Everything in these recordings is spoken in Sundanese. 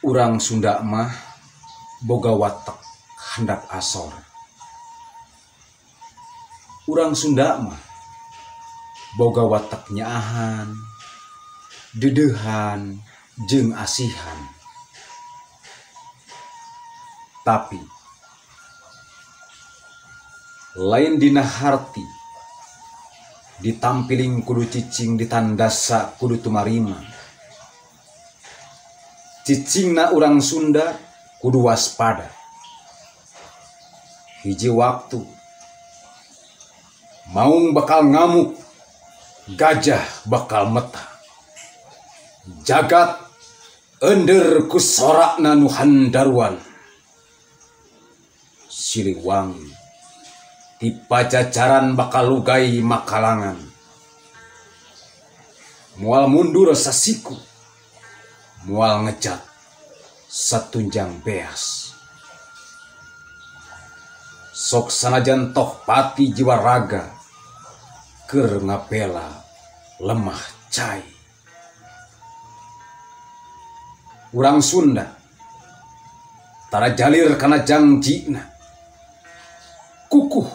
Urang Sunda mah boga watek handap asor. Urang Sunda mah boga watek nyaahan, deudeuhan, jeung asihan. Tapi lain dina harti ditampiling kudu cicing, ditandasa kudu tumarima. Cicingna urang Sunda kudu waspada. Hiji waktu maung bakal ngamuk, gajah bakal meta. Jagat ender ku sorakna nu handaruan. Siliwangi ti Pajajaran bakal lugai makalangan. Moal mundur sasiku, moal ngejat satunjang beas. Sok sanajan toh pati jiwa raga, keur ngapela lemah cai. Urang Sunda tara jalir kana jangjina, kukuh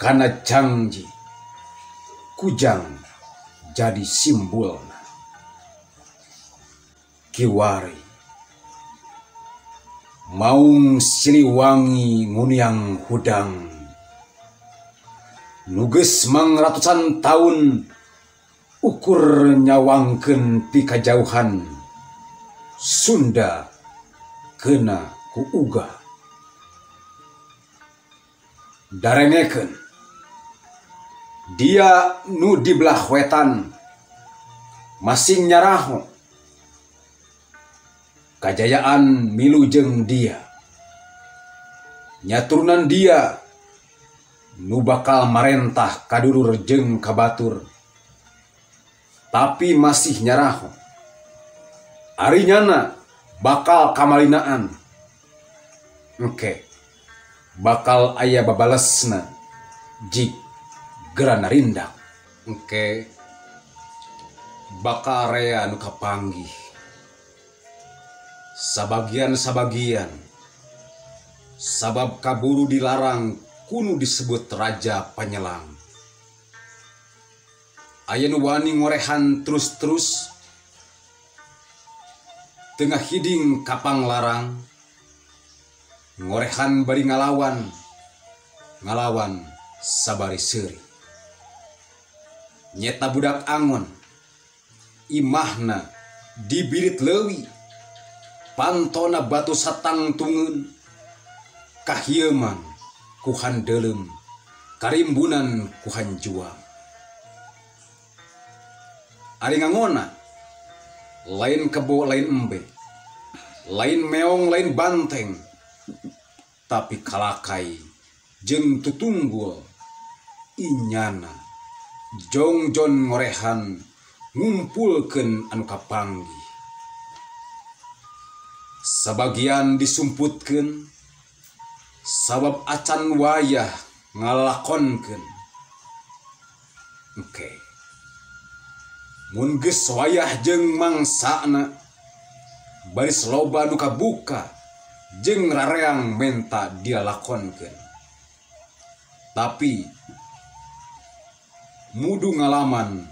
kana jangji, kujang jadi simbolna. Kiwari maung Siliwangi nguniang hudang, nu geus mangratusan taun ukur nyawangkeun ti kajauhan Sunda kena ku uga. Darengekeun dia nu di belah wetan masing nyaraho kajayaan milu jeung dia, nyaturunan dia nu bakal marentah kadulur jeung kabatur, tapi masih nyaraho ari nyana bakal kamalinaan. Engke bakal aya babalesna jik gera narindak. Engke bakal rea nu kapanggih sabagian-sabagian, sabab kaburu dilarang kunu disebut raja panyelang. Aya nu wani ngorehan terus-terus tengah hiding kapang larang, ngorehan bari ngalawan, ngalawan sabari seuri. Nyeta budak angon imahna dibirit leuwi, pantona batu satangtungeun, kahieuman ku handeuleum, karimbunan ku hanjuang. Ari ngangona lain kebo lain embe, lain meong lain banteng, tapi kalakai jeung tutunggul inyana jongjon ngorehan ngumpulkeun anu kapanggih. Sabagian disumputkeun sabab acan wayah ngalakonkeun. Engke mun geus wayah jeung mangsana, baris loba nu kabuka jeung rareang menta dilakonkeun. Tapi mudu ngalaman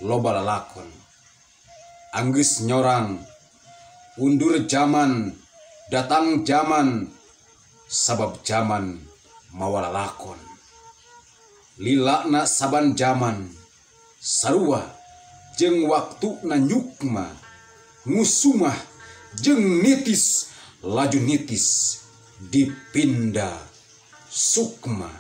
loba lalakon, anggeus nyorang undur jaman datang jaman, sabab jaman mawa lalakon. Lilakna saban jaman sarua jeung waktuna nyukma, ngusumah jeung nitis laju nitis dipinda sukma.